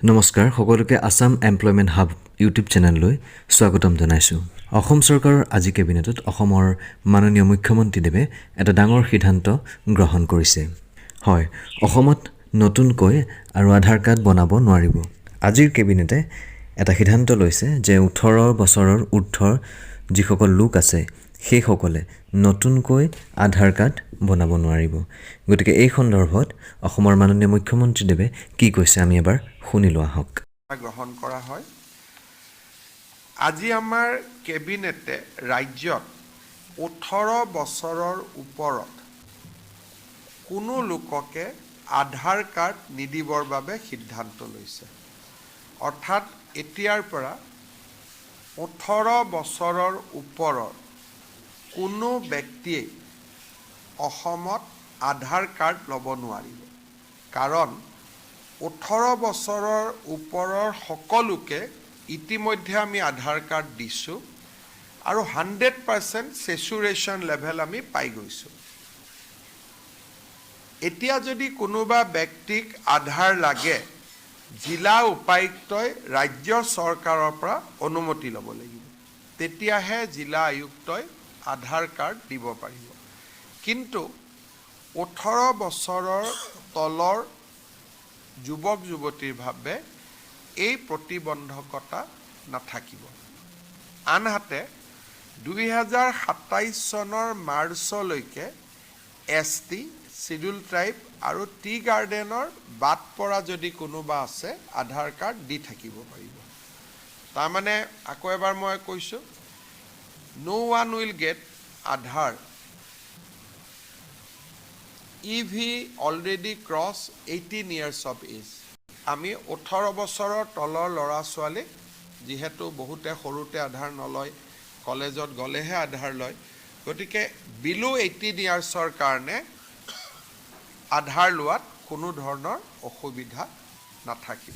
নমস্কাৰ, সকলোকে Assam employment hub YouTube চেনেললৈ স্বাগতম জনাইছোঁ। অসম চৰকাৰৰ আজি কেবিনেটত অসমৰ মাননীয় মুখ্যমন্ত্ৰীদেৱে এটা ডাঙৰ সিদ্ধান্ত গ্ৰহণ কৰিছে। হয়, অসমত নতুনকৈ আৰু আধাৰ কাৰ্ড বনাব নোৱাৰিব। আজিৰ কেবিনেটে এটা সিদ্ধান্ত লৈছে যে 18 বছৰৰ ঊৰ্ধৰ যিসকল লোক আছে, সেইসকলে নতুনকৈ আধাৰ কাৰ্ড বনাব নোৱাৰিব। গতিকে এই সন্দৰ্ভত অসমৰ মাননীয় মুখ্যমন্ত্ৰীদেৱে কি কৈছে, আমি এবাৰ শুনি লোৱা হওক। গ্ৰহণ কৰা হয়। আজি আমাৰ কেবিনেটে ৰাজ্যত 18 বছৰৰ ওপৰত কোনো লোককে আধাৰ কাৰ্ড নিদিবৰ বাবে সিদ্ধান্ত লৈছে। অৰ্থাৎ এতিয়াৰ পৰা 18 বছৰৰ ওপৰৰ কোনো ব্যক্তিয়েই অসমত আধাৰ কাৰ্ড ল'ব নোৱাৰিব। কাৰণ 18 বছৰৰ ওপৰৰ সকলোকে ইতিমধ্যে আমি আধাৰ কাৰ্ড দিছোঁ আৰু 100% চেচুৰেশ্যন লেভেল আমি পাই গৈছোঁ। এতিয়া যদি কোনোবা ব্যক্তিক আধাৰ লাগে, জিলা উপায়ুক্তই ৰাজ্য চৰকাৰৰ পৰা অনুমতি ল'ব লাগিব। তেতিয়াহে জিলা আয়ুক্তই আধাৰ কাৰ্ড দিব পাৰিব। কিন্তু 18 বছৰৰ তলৰ যুৱক যুৱতীৰ বাবে এই প্ৰতিবন্ধকতা নাথাকিব। আনহাতে 2027 চনৰ মাৰ্চলৈকে এছ টি, চিডিউল ট্ৰাইব আৰু টি গাৰ্ডেনৰ বাদ পৰা যদি কোনোবা আছে, আধাৰ কাৰ্ড দি থাকিব পাৰিব। তাৰমানে আকৌ এবাৰ মই কৈছোঁ, no one will get Aadhaar if he already cross 18 years of age. আমি 18 বছৰৰ তলৰ ল'ৰা ছোৱালীক, যিহেতু বহুতে সৰুতে আধাৰ নলয়, কলেজত গ'লেহে আধাৰ লয়, গতিকে বিলো 18 ইয়াৰ্ছৰ কাৰণে আধাৰ লোৱাত কোনো ধৰণৰ অসুবিধা নাথাকিব।